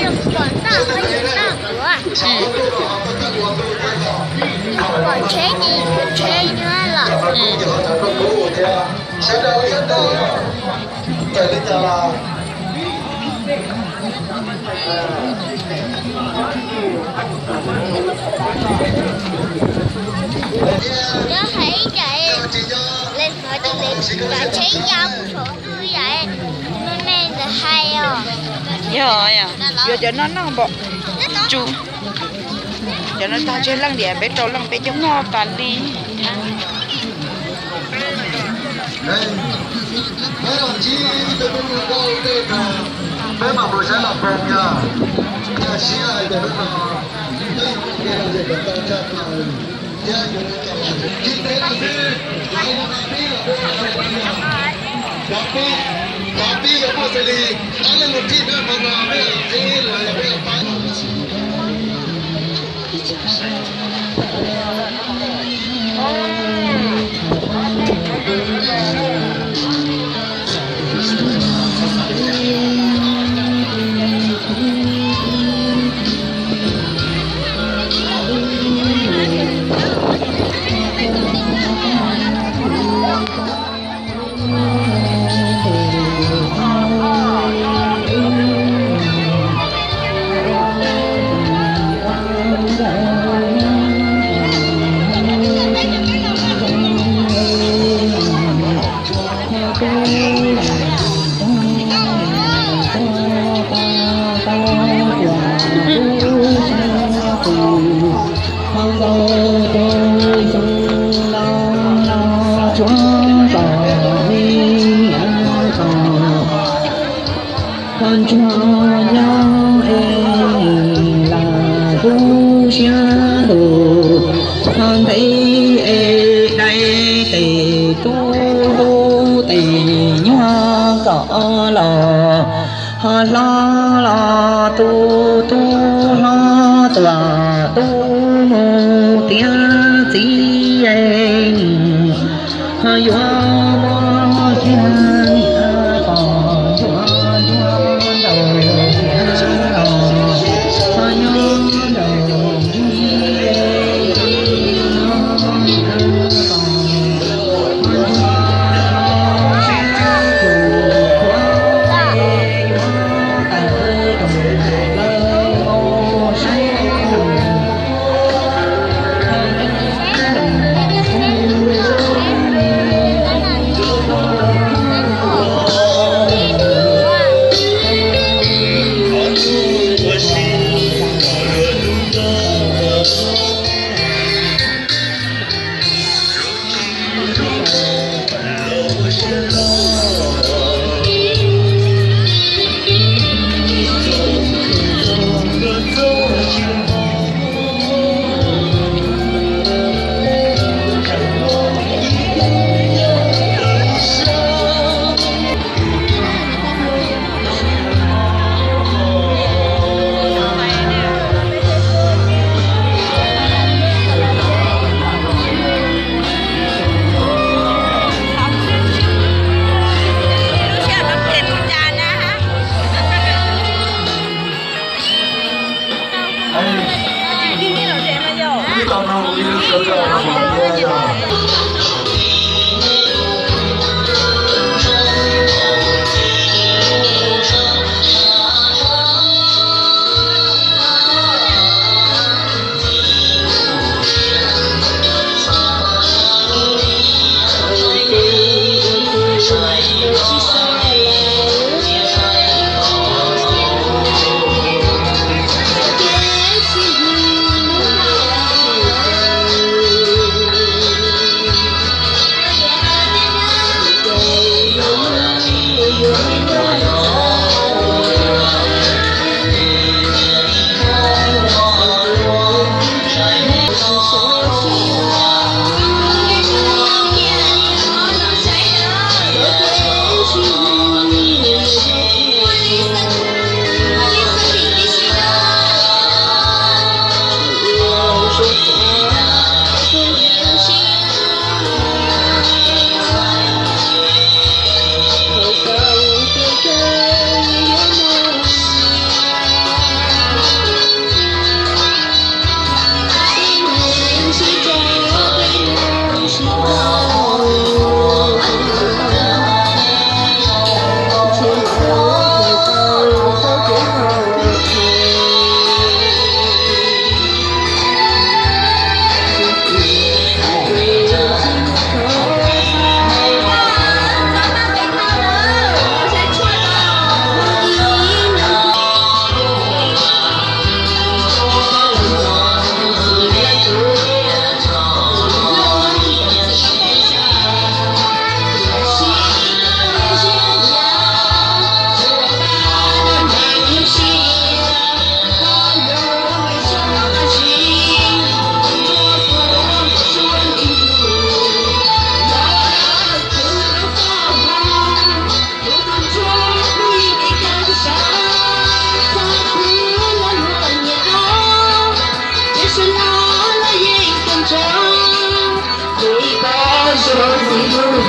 Pom noj, pom noj kuv. Pom tsheb ces tsheb nyob los. Cov hais ib yam, lawv hnov cov tsheb ya mus saum ntuj ib yam, me me ntawd hais os. Yog, yuav cov no noj npaum tsu. Cov no tag tseg leej diam, peb rau leej peb coj noj tas li. Peb mam mus saib los poos yog, yog siab hais tias peb no, peb yuav muaj kev lom zem kom tau tshaj plaws. Thiab yuav tau los tsis teb no xwb, lawv yuav tau pib los peb los tau pib, tau pib yuav muaj xws li ob leeg mus thij peb hauv no, peb los qhib los yog peb los pab. Ntsuag nyob es lam tu siab ntuj, ho ntxiv es dai tes tub lub tes nyuag kom los, ho hlob los tu tub hlob tuam tub mus tiav txiv es ho yuav muab kiag niam pog yuav nrog nraug thiab los, ho nyob nraum nrig es ho nrog nraug siab tus qhuav es yuav tawm rau lawv mus saib.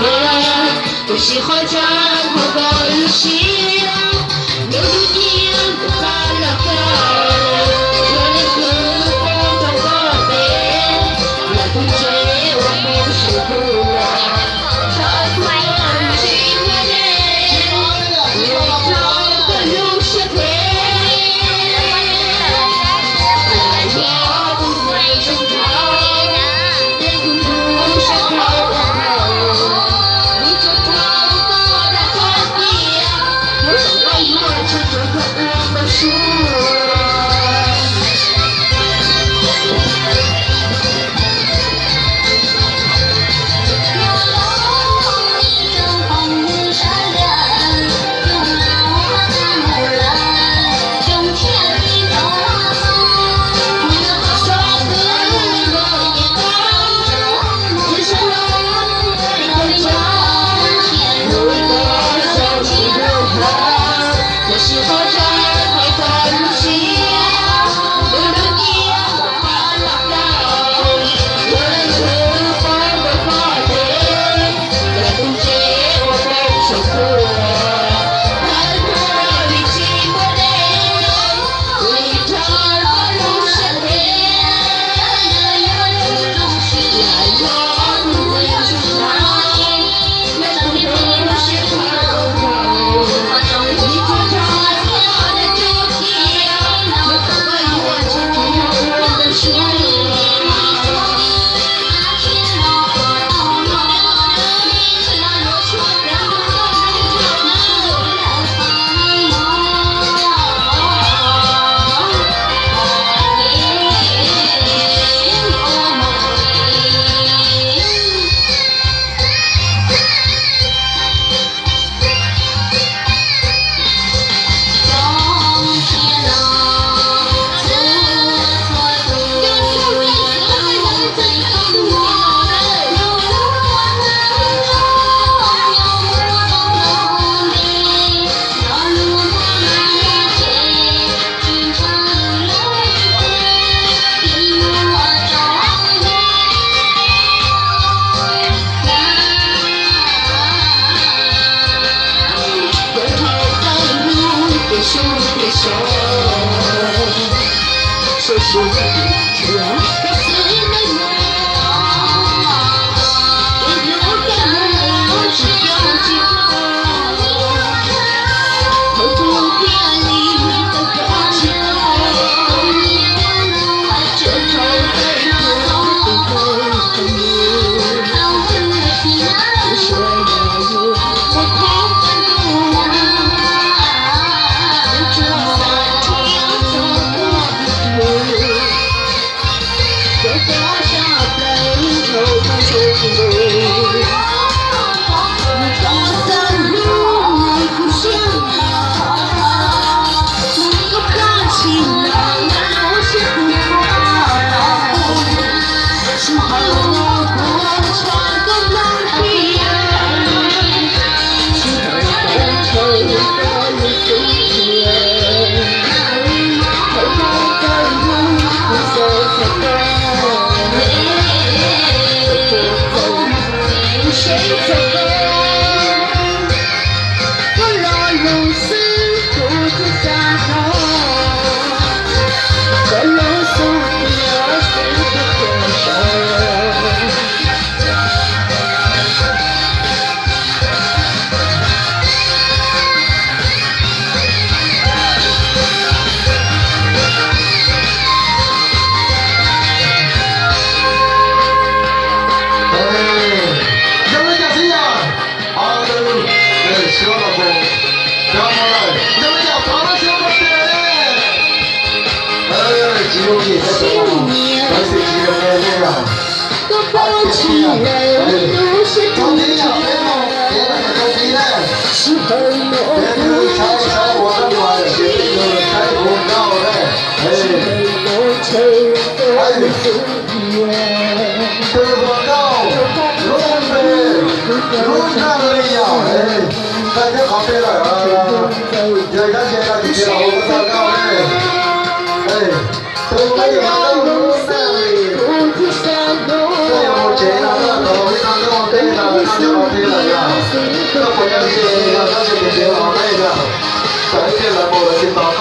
Tiam sis qhov tseeb hauv koj lub siab, nws twb cia kuv qab los kawg, yog leej twg poob rau koj pem, yog tus tsev uas poob saum kuv los, thov kuv tsis muaj dej, li rau koj lub siab phem. Yog tus tsev zoo dhau, yog tus tsev zoo dhau, nws tseem dhau koj rau qhov tias, nws tseem ua yuav tsis tseem dhau ua ntau suab. Tus hluas nkauj lub npe, lub npe li yog, nqa thiab qhov peb lawm, yog dab tsi no tus tsis los ua tau nkauj ne. Tus me nyuam nkauj lub npe li, koj yuav mus tsev no koj los ua ib tug nkauj ua ntej no, koj thiaj ua tau Ces los nej na, txawm tias lawv mus lawv tsis tau